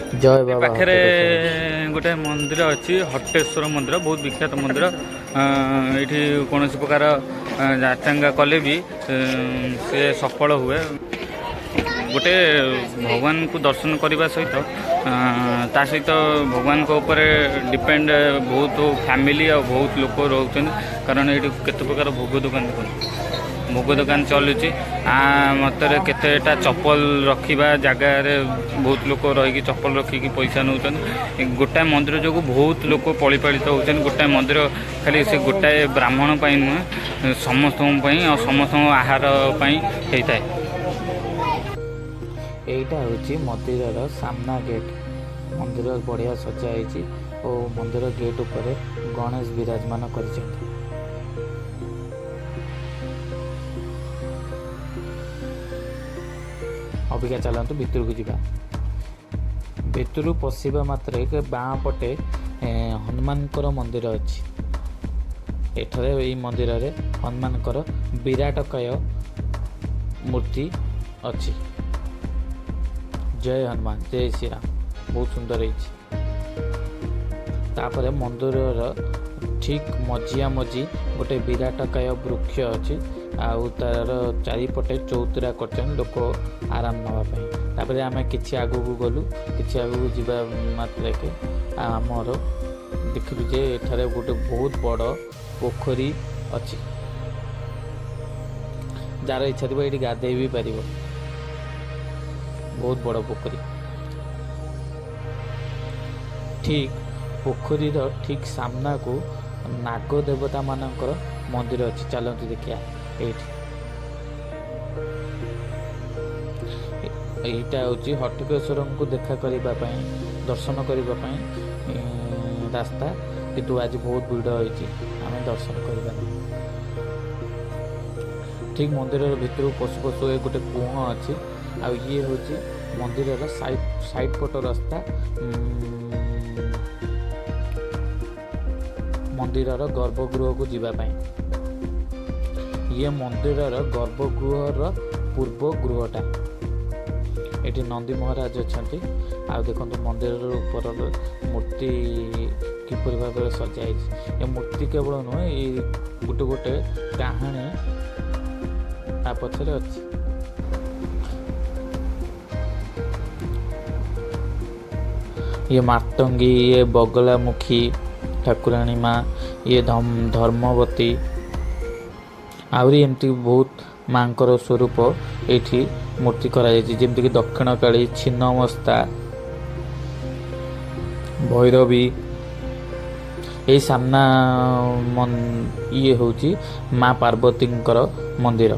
ଜୟ ବାବା ପାଖରେ ହଟକେଶ୍ୱର। ଗୋଟେ ମନ୍ଦିର ଅଛି, ହଟେଶ୍ୱର ମନ୍ଦିର, ବହୁତ ବିଖ୍ୟାତ ମନ୍ଦିର। ଏଇଠି କୌଣସି ପ୍ରକାର ଯାଚାଙ୍ଗା କଲେ ବି ସେ ସଫଳ ହୁଏ। ଗୋଟେ ଭଗବାନଙ୍କୁ ଦର୍ଶନ କରିବା ସହିତ ତା ସହିତ ଭଗବାନଙ୍କ ଉପରେ ଡିପେଣ୍ଡ ବହୁତ ଫ୍ୟାମିଲି ଆଉ ବହୁତ ଲୋକ ରହୁଛନ୍ତି। କାରଣ ଏଇଠି କେତେ ପ୍ରକାର ଭୋଗ ଦୋକାନ, ଦେଖନ୍ତୁ, ଭୋଗ ଦୋକାନ ଚାଲୁଛି। ଆ ମତରେ କେତେଟା ଚପଲ ରଖିବା ଜାଗାରେ ବହୁତ ଲୋକ ରହିକି ଚପଲ ରଖିକି ପଇସା ନେଉଛନ୍ତି। ଗୋଟାଏ ମନ୍ଦିର ଯୋଗୁଁ ବହୁତ ଲୋକ ପରିପାଳିତ ହେଉଛନ୍ତି। ଗୋଟାଏ ମନ୍ଦିର ଖାଲି ସେ ଗୋଟାଏ ବ୍ରାହ୍ମଣ ପାଇଁ ନୁହେଁ, ସମସ୍ତଙ୍କ ପାଇଁ ଆଉ ସମସ୍ତଙ୍କ ଆହାର ପାଇଁ ହେଇଥାଏ। ଏଇଟା ହେଉଛି ମନ୍ଦିରର ସାମ୍ନା ଗେଟ୍। ମନ୍ଦିର ବଢ଼ିଆ ସଜା ହେଇଛି ଓ ମନ୍ଦିର ଗେଟ୍ ଉପରେ ଗଣେଶ ବିରାଜମାନ କରିଛନ୍ତି। ଅବିକା ଚାଲନ୍ତୁ ଭିତରକୁ ଯିବା। ଭିତରୁ ପଶିବା ମାତ୍ରେ ବାଁ ପଟେ ହନୁମାନଙ୍କର ମନ୍ଦିର ଅଛି। ଏଠାରେ ଏଇ ମନ୍ଦିରରେ ହନୁମାନଙ୍କର ବିରାଟକାୟ ମୂର୍ତ୍ତି ଅଛି। ଜୟ ହନୁମାନ, ଜୟ ଶ୍ରୀରାମ। ବହୁତ ସୁନ୍ଦର ହେଇଛି। ତାପରେ ମନ୍ଦିରର ଠିକ୍ ମଝିଆ ମଝି ଗୋଟେ ବିରାଟକାୟ ବୃକ୍ଷ ଅଛି ଆଉ ତାର ଚାରିପଟେ ଚଉତରା କରିଛନ୍ତି ଲୋକ ଆରାମ ନେବା ପାଇଁ। ତାପରେ ଆମେ କିଛି ଆଗକୁ ଗଲୁ। କିଛି ଆଗକୁ ଯିବା ମାତ୍ରକେ ଆମର ଦେଖିଲୁ ଯେ ଏଠାରେ ଗୋଟେ ବହୁତ ବଡ଼ ପୋଖରୀ ଅଛି। ଯାହାର ଇଚ୍ଛା ଥିବ ଏଇଠି ଗାଧେଇ ବି ପାରିବ। ବହୁତ ବଡ଼ ପୋଖରୀ। ଠିକ୍ ପୋଖରୀର ଠିକ୍ ସାମ୍ନାକୁ ନାଗ ଦେବତା ମାନଙ୍କର ମନ୍ଦିର ଅଛି। ଚାଲନ୍ତୁ ଦେଖିବା। ଏଇଠି ଏଇଟା ହେଉଛି ହଟକେଶ୍ୱରଙ୍କୁ ଦେଖା କରିବା ପାଇଁ, ଦର୍ଶନ କରିବା ପାଇଁ ରାସ୍ତା। କିନ୍ତୁ ଆଜି ବହୁତ ଭିଡ଼ ହେଇଛି, ଆମେ ଦର୍ଶନ କରିବା ନାହିଁ। ଠିକ୍ ମନ୍ଦିରର ଭିତରକୁ ପଶୁ ପଶୁ ଏ ଗୋଟେ କୁଅଁ ଅଛି। ଆଉ ଇଏ ହେଉଛି ମନ୍ଦିରର ସାଇଡ୍ ପଟ ରାସ୍ତା ମନ୍ଦିରର ଗର୍ଭଗୃହକୁ ଯିବା ପାଇଁ। ଇଏ ମନ୍ଦିରର ଗର୍ଭଗୃହର ପୂର୍ବ ଗୃହଟା। ଏଠି ନନ୍ଦୀ ମହାରାଜ ଅଛନ୍ତି। ଆଉ ଦେଖନ୍ତୁ, ମନ୍ଦିରର ଉପରର ମୂର୍ତ୍ତି କିପରି ଭାବରେ ସଜା ହେଇଛି। ଏ ମୂର୍ତ୍ତି କେବଳ ନୁହେଁ, ଏଇ ଗୋଟେ ଗୋଟେ କାହାଣୀ ତା ପଛରେ ଅଛି। ଇଏ ମାତଙ୍ଗୀ, ଇଏ ବଗଲାମୁଖୀ ଠାକୁରାଣୀ ମା, ଇଏ ଧର୍ମବତୀ, ଆହୁରି ଏମିତି ବହୁତ ମାଙ୍କର ସ୍ୱରୂପ ଏଇଠି ମୂର୍ତ୍ତି କରାଯାଇଛି, ଯେମିତିକି ଦକ୍ଷିଣକାଳୀ, ଛିନ୍ନମସ୍ତା, ଭୈରବୀ। ଏଇ ସାମ୍ନା ଇଏ ହେଉଛି ମା ପାର୍ବତୀଙ୍କର ମନ୍ଦିର।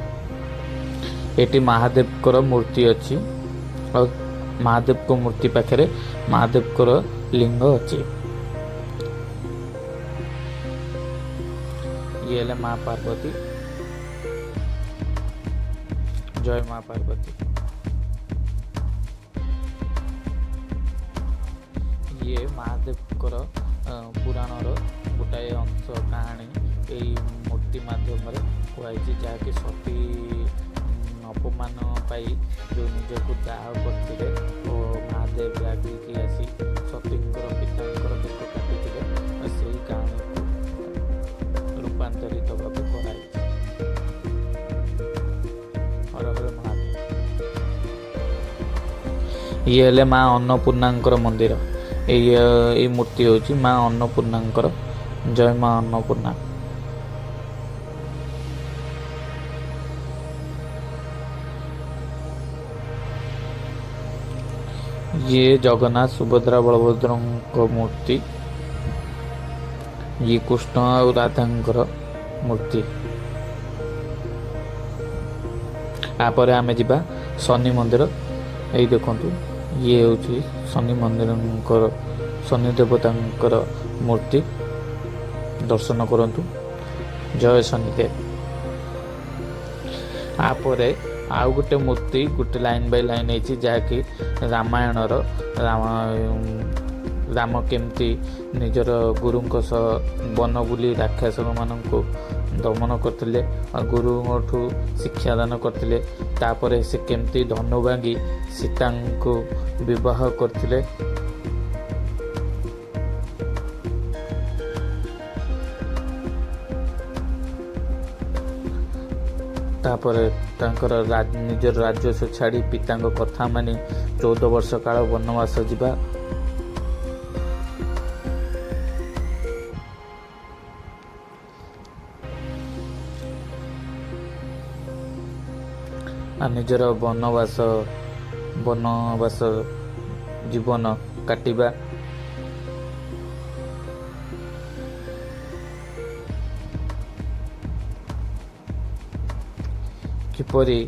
ଏଠି ମହାଦେବଙ୍କର ମୂର୍ତ୍ତି ଅଛି ଆଉ ମହାଦେବଙ୍କ ମୂର୍ତ୍ତି ପାଖରେ ମହାଦେବଙ୍କର ଲିଙ୍ଗ ଅଛି। ଇଏ ହେଲେ ମା ପାର୍ବତୀ। ଜୟ ମା ପାର୍ବତୀ। ଇଏ ମହାଦେବଙ୍କର ପୁରାଣର ଗୋଟାଏ ଅଂଶ କାହାଣୀ ଏଇ ମୂର୍ତ୍ତି ମାଧ୍ୟମରେ କୁହାଯାଇଛି, ଯାହାକି ସତୀ ଅପମାନ ପାଇ ଯେଉଁ ନିଜକୁ ଦାହ କରିଥିଲେ ଓ ମହାଦେବ ରାଗିକି ଆସି ସତୀଙ୍କର ପିତାଙ୍କର ବେକ କାଟିଥିଲେ, ସେଇ କାହାଣୀକୁ ରୂପାନ୍ତରିତ ଭାବେ କରାଯାଇଛି। ହର ହର ମହାଦେବ। ଇଏ ହେଲେ ମା ଅନ୍ନପୂର୍ଣ୍ଣାଙ୍କର ମନ୍ଦିର। ଏଇ ମୂର୍ତ୍ତି ହେଉଛି ମା ଅନ୍ନପୂର୍ଣ୍ଣାଙ୍କର। ଜୟ ମା ଅନ୍ନପୂର୍ଣ୍ଣା। ଇଏ ଜଗନ୍ନାଥ, ସୁଭଦ୍ରା, ବଳଭଦ୍ରଙ୍କ ମୂର୍ତ୍ତି। ଇଏ କୃଷ୍ଣ ଆଉ ରାଧାଙ୍କର ମୂର୍ତ୍ତି। ତାପରେ ଆମେ ଯିବା ଶନି ମନ୍ଦିର। ଏଇ ଦେଖନ୍ତୁ, ଇଏ ହେଉଛି ଶନି ମନ୍ଦିରଙ୍କର, ଶନି ଦେବତାଙ୍କର ମୂର୍ତ୍ତି। ଦର୍ଶନ କରନ୍ତୁ। ଜୟ ଶନିଦେବ। ତାପରେ ଆଉ ଗୋଟେ ମୂର୍ତ୍ତି ଗୋଟେ ଲାଇନ୍ ବାଇ ଲାଇନ୍ ହେଇଛି, ଯାହାକି ରାମାୟଣର ରାମ କେମିତି ନିଜର ଗୁରୁଙ୍କ ସହ ବନ ବୁଲି ରାକ୍ଷସମାନଙ୍କୁ ଦମନ କରିଥିଲେ ଆଉ ଗୁରୁଙ୍କଠୁ ଶିକ୍ଷାଦାନ କରିଥିଲେ, ତାପରେ ସେ କେମିତି ଧନୁ ଭାଙ୍ଗି ସୀତାଙ୍କୁ ବିବାହ କରିଥିଲେ। ତାପରେ ତାଙ୍କର ନିଜର ରାଜସ୍ୱ ଛାଡ଼ି ପିତାଙ୍କ କଥା ମାନି 14 ବର୍ଷ କାଳ ବନବାସ ଯିବା। ଆଉ ନିଜର ବନବାସ ବନବାସ ଜୀବନ କାଟିବା। କିପରି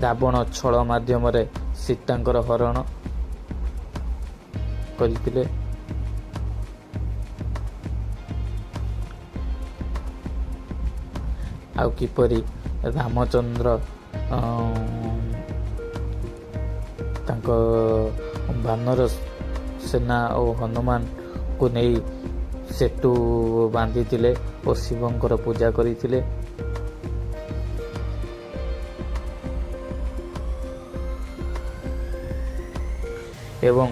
ରାବଣ ଛଳ ମାଧ୍ୟମରେ ସୀତାଙ୍କର ହରଣ କରିଥିଲେ। ଆଉ କିପରି ରାମଚନ୍ଦ୍ର ତାଙ୍କ ବାନର ସେନା ଓ ହନୁମାନଙ୍କୁ ନେଇ ସେତୁ ବାନ୍ଧିଥିଲେ ଓ ଶିବଙ୍କର ପୂଜା କରିଥିଲେ। ଏବଂ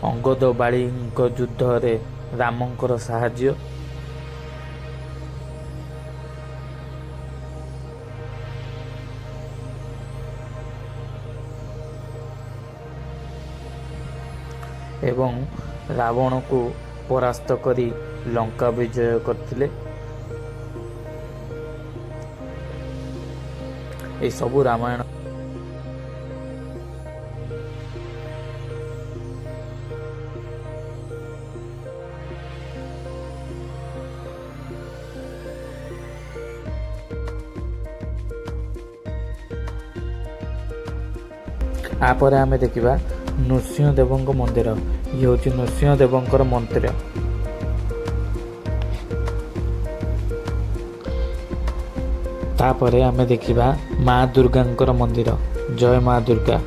ଅଙ୍ଗଦ ବାଳିଙ୍କ ଯୁଦ୍ଧରେ ରାମଙ୍କର ସାହାଯ୍ୟ। ଏବଂ ରାବଣକୁ ପରାସ୍ତ କରି ଲଙ୍କା ବିଜୟ କରିଥିଲେ। ଏସବୁ ରାମାୟଣ। ତାପରେ ଆମେ ଦେଖିବା ନୃସିଂହ ଦେବଙ୍କ ମନ୍ଦିର। ଇଏ ହେଉଛି ନୃସିଂହ ଦେବଙ୍କର ମନ୍ଦିର। ତାପରେ ଆମେ ଦେଖିବା ମା ଦୁର୍ଗାଙ୍କର ମନ୍ଦିର। ଜୟ ମା ଦୁର୍ଗା।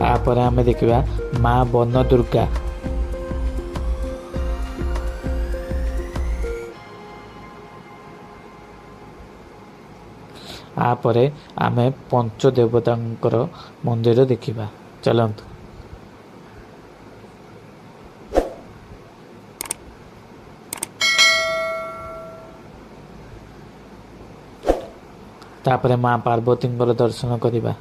ତାପରେ ଆମେ ଦେଖିବା ମା ବନ ଦୁର୍ଗା। ତାପରେ ଆମେ ପଞ୍ଚଦେବତାଙ୍କର ମନ୍ଦିର ଦେଖିବା। ଚାଲନ୍ତୁ। ତାପରେ ମା ପାର୍ବତୀଙ୍କର ଦର୍ଶନ କରିବା।